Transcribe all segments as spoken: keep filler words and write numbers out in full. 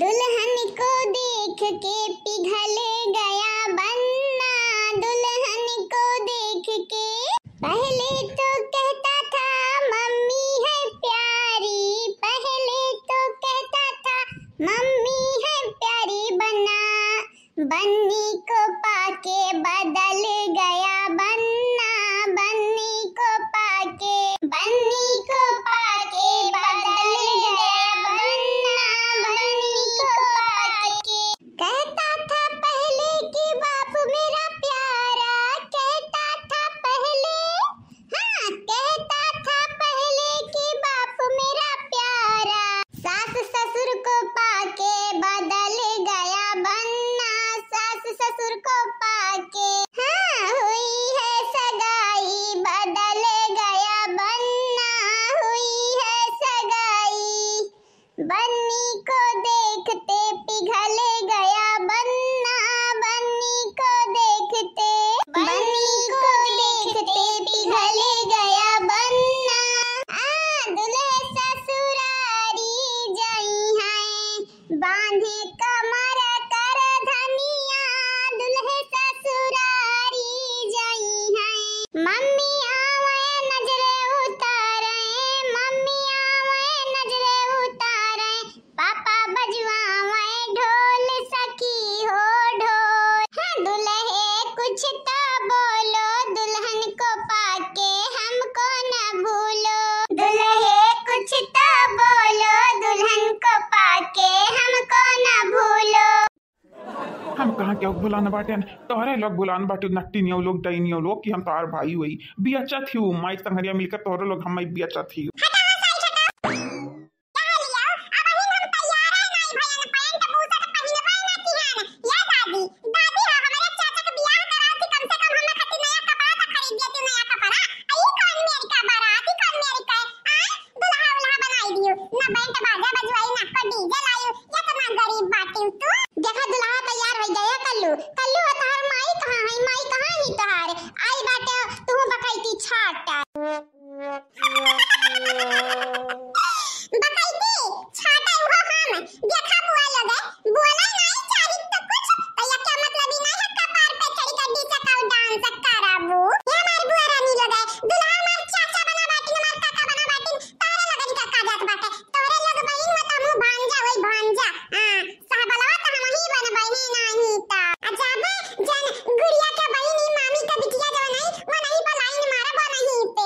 दुल्हन को देख के पिघल गया बन्ना, दुल्हन को देख के। पहले तो कहता था मम्मी है प्यारी, पहले तो कहता था मम्मी है प्यारी बन्ना, बन्नी को पाके बदल गया बन्ना, बन्नी को पाके, बन्नी को पाके बदल गया बन्ना, बन्नी को पाके। कहता था पहले कि बाप मेरा प्यारा, कहता था पहले, हाँ, कहता था पहले कि बाप मेरा प्यारा। सास ससुर को पाके बदल गया बन्ना, सास ससुर को पाके। हाँ, हुई है सगाई, बदल गया बन्ना, हुई है सगाई। बन्नी को देखते पिघल गया बन्ना, बन्नी को देखते, बन्नी को देखते पिघल गया बन्ना। आ, दुल्हे ससुरारी जाई हैं, बांधे कमर कर धनिया, दुल्हे ससुरारी जाई हैं। मम्मी आवे नजरे उतारे, मम्मी आवे नजरे उतारे, पापा बजवावे ढोल सखी हो ढोल। हाँ दुल्हे कुछ तो बोलो, दुल्हन को पाके हमको न भूलो। दुल्हे कुछ तो बोलो, दुल्हन को पाके हमको न भूलो। हम कहाँ केहू भुलान बाटेन, तोहरे लोग भुलान बाटू, नट्टी नियो लोग, डई नियो लोग कि हम तोहार भाई होई। बियचत ही हूँ, माई संगरिया मिलकर तोहरे लोग हम बियचत ही। हटा, हटा, हटा। का लिया? अबहिन हम तैयार है नाई भैया, पैंट बूशर्ट पहिनबे ना किहन। या दादी, दादी हो, हमरे चाचा के बियाह करावत ही, कम से कम हमरा खातिर नया कपड़ा तो खरीद देती, नया कपड़ा। आ ई कौन मेरी का बारात, ई कौन मेरी का? आय, दुल्हा उल्हा बनाई दियो, ना बैंड बाजा बजवाई, ना को डीजे लायो, इतना गरीब बाटी तू। देखा दुल्हा तैयार हो गया, कल्लू, कल्लू हो तोहार माई कहाँ है, माई कहाँ ही तोहार? आई बाटे तू बकैती छाटा। बकैती छाटा उहो हम, देखा बुआ लगे, बोला नहीं चाहित तो कुछ, तो या क्या मतलब ही नहीं है कपार पे चढ़ी के डिस्को डांस कराबू। ये हमार बुआ रानी लगे, दुल्हा हमार चाचा बना बाटी, हमार काका बना बाटी, तारे लगन का का जात बाटे, तोरे लोग बहिन मत हमू भांजा होई भांजा। हाँ, सहबलवा तो हम ही बनबे ही नहीं तो। आ जाबे जन गुड़िया के बहिन ही मामी के बिटिया जो नहीं, वो नहीं बलाइन मारबो नहीं पे।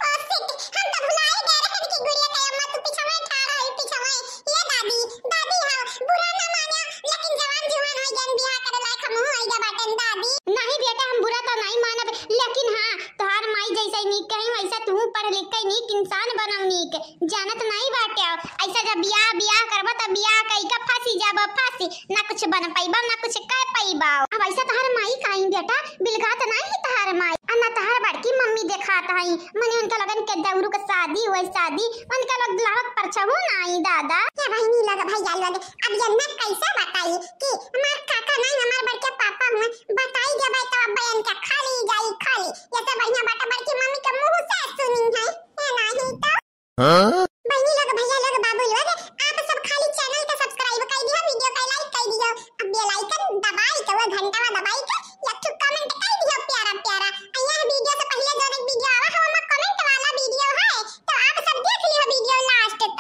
ओ shit, हम तो भुलाए गए रहन कि गुड़िया के अम्मा तू पिछवे ठाड़ है, पिछवे। ये दादी, दादी हो, बुरा ना मानियो, लेकिन जवान जुवान होई गन बियाह करे लायक हमहू होई गए बाटेन दादी। नहीं बेटा, हम बुरा तो नहीं मानब, लेकिन हाँ, तोहार माई जैसे नीक कहीं वैसे तू पढ़ लिख के नीक इंसान बनव नीक, जानत नहीं बाटे। ऐसा जब बियाह, बियाह करबा त बियाह कई का फांसी जाबा फांसी, ना कुछ बन पइबा, ना कुछ कह पइबा। अब ऐसा तोहार माई काई बेटा, बिलगात नाई तोहार माई, आ ना तोहार बड़की मम्मी देखात हई। मने उनका लगन के दौरू के शादी हुए शादी, उनका लोग दुल्हा के परछहू नाई दादा। ये बहिनी लग भैया लग, अब ये ना कैसे बताई कि हमार काका नाई हमार बड़के पापा हुए, बताई देबे तो अब बहन के खाली जाई खाली। ये सब बढ़िया बात बड़की मम्मी के मुंह से सुनी है, ये नहीं तो। हाँ? बहिनी लोग, भैया लोग, बाबू लोग, आप सब खाली channel के subscribe कर दियो, video के like कर दियो, अब bell icon दबाई के, वो घंटा दबाई के, एक ठो comment कर दियो प्यारा प्यारा। आ यह video से पहले जो एक video आवा है, वो comment वाला video है, तो आप सब देख लियो video last तक।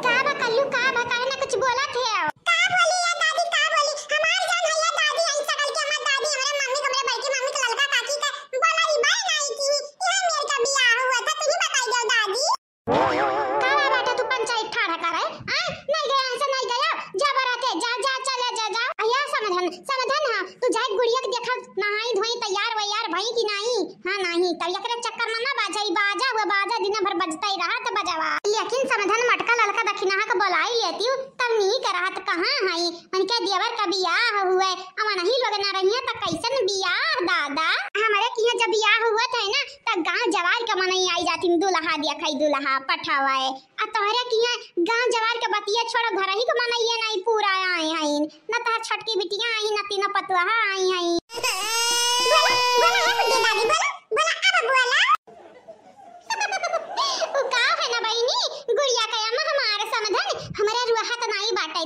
का बा कल्लू, का बा, काहे ना कुछ बोलत है? का बोली या दादी, का बोली? हमार जान है या दादी, ऐसा करके हमार दादी, हमरे मम्मी, हमरे बड़की मम्मी के ललका काकी के बोलाई बा नाई की, यह मेर का बियाह हुआ था, तू ही बताई दो दादी। का बा बेटा, तू पंचायत ठाड़ा करे? आय, नहीं गया, ऐसे नहीं गया, जा बराते, जा, जा, चले, जा, जा। आ या समधन, समधन, हाँ, तू जाए गुड़िया के देखा, नहाई धोई, तैयार वैयार भई कि नाई? हाँ, नाई, तब एकरे चक्कर में ना बाजा, ई बाजा हुआ, बाजा दिन भर बजता ही रहा, तो बजावा। लेकिन समधन मटका ललका दखिनहा के बोलाई लेती हूँ, तब नीक रहत कहाँ हई? उनके देवर का बियाह हुए, अब नहीं लोग ना रहिए, तो कैसन बियाह दादा? हमारे किहाँ जब बियाह हुआ था ना, तब गाँव जवार के मनई आई जाती, दुल्हा देखई, दुल्हा पठावाए। आ तोहरे किहाँ गाँव जवार के बतिया छोड़, घर ही के मनइया नाई पूरा आए हईन, न तोहर छोटकी बिटिया आई, न तीनों पतुआ आई हईन। बोला, बोला, ए बुड्ढी दादी, बोला, बोला, अब बोला। उ का है ना बहिनी, गुड़िया के अम्मा हमार समधन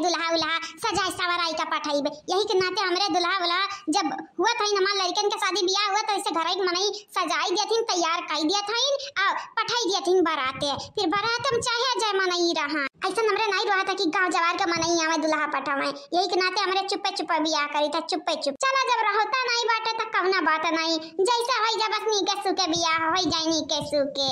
दुल्हा उल्हा सजाए सवराई का पठाइबे। यही के नाते हमरे दुल्हा उल्हा जब हुआ था हमार लड़कन के शादी बियाह हुआ तो ऐसे घर के मनई सजाई दिया थीन, तैयार कई दिया थीन और पठाई दिया थीन बाराते। फिर बारात में चाहे जय मनई रहा, ऐसा हमरे नहीं रहा था कि गांव जवार के मनई आवे दुल्हा पठावे। यही के नाते हमरे चुप्पे चुप्पे बियाह करी था, चुप्पे चुप। चला जब रहता नहीं बाटे तो कौना बात नहीं, जैसा होई जा बस नीके सुके बियाह होई जाए नीके सुके।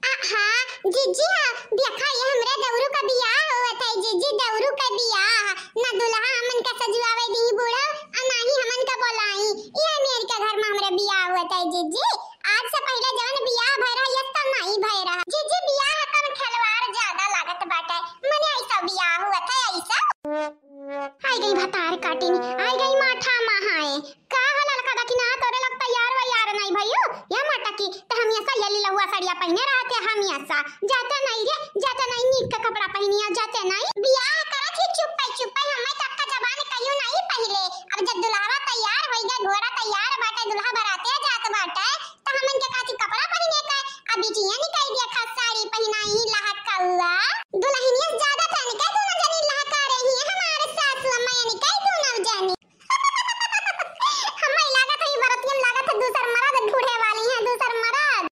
आ, हाँ, जीजी, हाँ, देखा, ये हमरे दौरू का बियाह होत है, जीजी, दौरू का बियाह। ना दुल्हा हमन का सजुआवे दी बूढ़ा, आ ना ही हमन का बोलाई। ये मेर के घर में हमरे बियाह होत है, जीजी। आज से पहले जवन बियाह भय रहा, ये सब नहीं भय रहा। जीजी, बियाह कम खिलवाड़ ज्यादा लागत बाटे। मने ऐसा बियाह होत है, ऐसा। आई गई भतार काटिनी, आई गई माठा महाए। का हो ललका दखिना, तोरे लोग तैयार वैयार नहीं भइयो? ये मटकी, त हमेशा ये लिलहुआ सड़िया पहिने रहते, हमेशा। जाते नहीं रे, जाते नहीं, नीक के कपड़ा पहिनिया, जाते नहीं। बियाह करत ही चुप्पे चुप्पे, हमें तक का जबान कहियो नहीं पहिले। अब जब दुल्हवा तैयार होई गए, घोड़ा तैयार बाटे, दुल्हा बराते जात बाटे, त हमन के काची कपड़ा पहिने का? अब बिटिया निकाल दिया खा साड़ी पहिनाई लहकौआ। दुल्हनिया ज्यादा तनिका दोनों जनी लहका रही है, हमारे सासू अम्मा यानी कई दोनों जनी। हमें लागत है, ई बरतियन लागत है, दूसर मरद ढूंढे वाली हैं, दूसर मरद।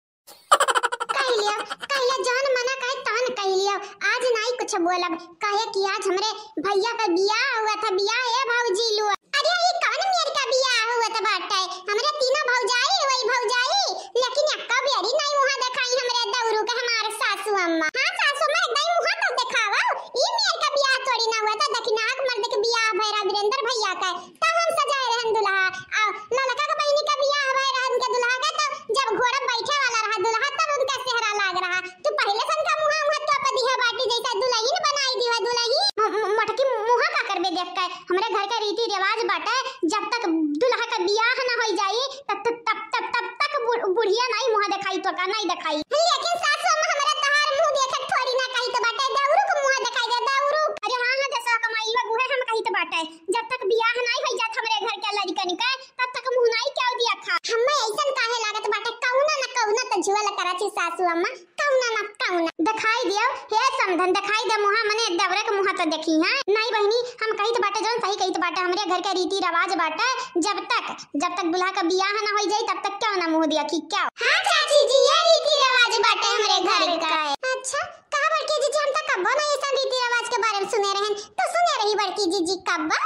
कह लियो, कह लियो, जौन मना कहे, तौन कह लियो। आज नाई कुछ बोलब, काहे कि आज हमरे भैया का बियाह हुआ था, बियाह ए भौजी लुआ। अरे, ई कौन मेर का बियाह हुआ था बाटे? हमरे तीनों भौजाई, वही भौजाई, लेकिन एक्का बेरी नाई मुँह देखाई हमरे दौरू के, हमार सासू अम्मा। हाँ, सासू अम्मा, एकदम मुँह तो देखावा। ई मेर का बियाह थोड़ी ना हुआ था, दखिनाक मर्द के बियाह भैरा वीरेंद्र भैया का। तब हम सजाए रहन दुल्हा, आ ललका के बहिनी का बियाह भय रहन के दुल्हा के, तो जब घोड़ा बैठे वाला रहा दुल्हा, तब उनका सेहरा लाग रहा। तू पहले सन का मुहा मुहा तो पे दिहे बाटी, जैसे दुल्हन बनाई दिहे दुल्हन। म-, म-, मटकी मुहा का करबे देख के? हमरे घर के रीति रिवाज बाटे, जब तक दुल्हा का बियाह ना होई जाई, तब तक, तब, तब, तब तक बु-, बुढ़िया नहीं मुहा देखाई तो का नहीं देखाई। लेकिन सासू अम्मा, हमरा तहार मुँह देखे थोड़ी ना कही तो बाटे, दौरू के मुहा देखाई दे, दौरू। अरे हाँ, हाँ, जैसा कमाई बा, उहे हम कही तो बाटे। जब तक बियाह नाई होई जात हमरे घर के लड़िकन के, तब तक मुँह नाई केहू दिया खा। हम्मे ऐसन काहे लागत बाटे, कौनो न कौनो तो झुअल करत ही सासू अम्मा, कौनो न कौनो। देखाई दियो, हे समधन, देखाई दे मुँहा, मने देवरे के मुँहा तो देखी, हाँ? नाई बहिनी, हम कहित बाटे जौन सही कहित बाटे, हमरे घर के रीति रिवाज बाटे, जब तक, जब तक दुल्हा का बियाह ना होई जाई, तब तक केहू ना मुँह दिया कि केहू। हाँ चाची जी, ये रीति रिवाज बाटे हमरे घर का। अच्छा, का बड़की जीजी, हम तो कब्बो ना ऐसा रीति रिवाज के बारे में सुने रहन, तो सुने रही बड़की जीजी कब्बो।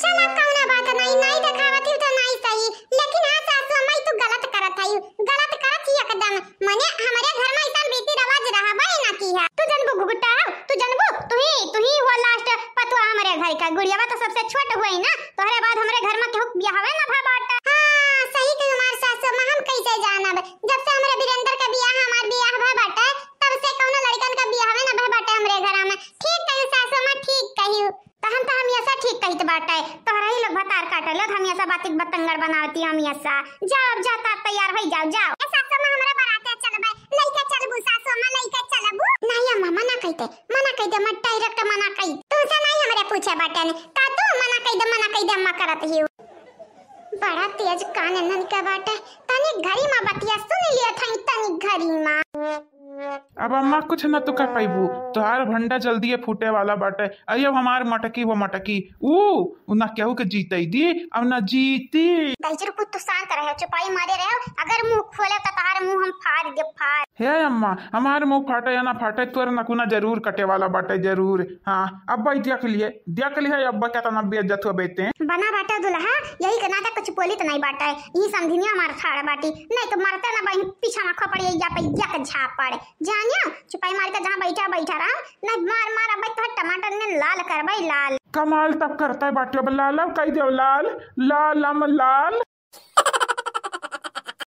चला, कौनो बात नहीं, नहीं देखावत ही तो नहीं सही, लेकिन हाँ सासू अम्मा, तू गलत करत है, गलत करत ही एकदम। मने हमरे घर में ऐसा रीति रिवाज रहबे ना की है। तू जनबू घुघुटा हो, तू जनबू, तू ही, तू ही हो last पतुआ हमरे घर का। गुड़ियावा तो सबसे छोट हुई ना, तोहरे बाद हमरे घर में केहू बियाहवे ना भा बाटा। हाँ, सही कही हमार सासू अम्मा, हम कैसे जानब? जब से हमरे वीरेंद्र का बियाह, हमार बियाह भा बाटा, तब से कौनो लड़कन का बियाहवे ना भा बाटा हमरे घर में। ठीक कही सासू अम्मा, ठीक कही। तहन तो हमेशा ठीक कहित बाटे, तोहरा ही लोग भतार काटे लोग, हमेशा बातिक बतंगड़ बनावती हमेशा। जाओ, अब जाता तैयार होई जाओ, जाओ। ए सासू माँ, हमरा बराते चलबे, लइके चलबू सासू माँ, लइके चलबू। नहीं अम्मा, मना कहिते, मना कहिते, मैं direct मना कही। तुमसे नहीं हमरे पूछे बाटे ने, का तू मना कहि दे, मना कहि दे, अम्मा करत ही। बड़ा तेज कान ननका बाटे, तनी घरी मा बतिया सुन लिया था, तनी घरी मा। अब अम्मा कुछ न तू कर पाइबू, तोहार भंडा जल्दिए फूटे वाला बाटे। अयो हमार मटकी वो मटकी, ऊ, ऊ ना केहू के जीते दी, अब ना जीती। दाई जी रुकू, तू शांत रहे, चुपाई मारे रहे, अगर मुंह खोले तो तोहार मुंह हम फाड़ दे, फाड़। हे अम्मा, हमार मुंह फाटे या ना फाटे, तोर नकुना जरूर कटे वाला बाटे, जरूर। हाँ, अब्बा ही देख लिए, देख लिए, अब्बा केतना बेइज्जत हुआ बेते। बना बाटे दुल्हा, यही के नाते कुछ बोली तो नहीं बाटे, यही समझिनिया मार खाड़ बाटी, नहीं तो मरते ना बहिन पीछा में खोपड़ी या पे एक झापड़। जानिया, चुपाई मार के जहाँ बैठा, बैठा रहा, नहीं मार, मार, अब तो टमाटर ने लाल करबे, लाल। कमाल तब करता है बाटी, अब लाल, अब कही दे लाल, लाल, हम लाल।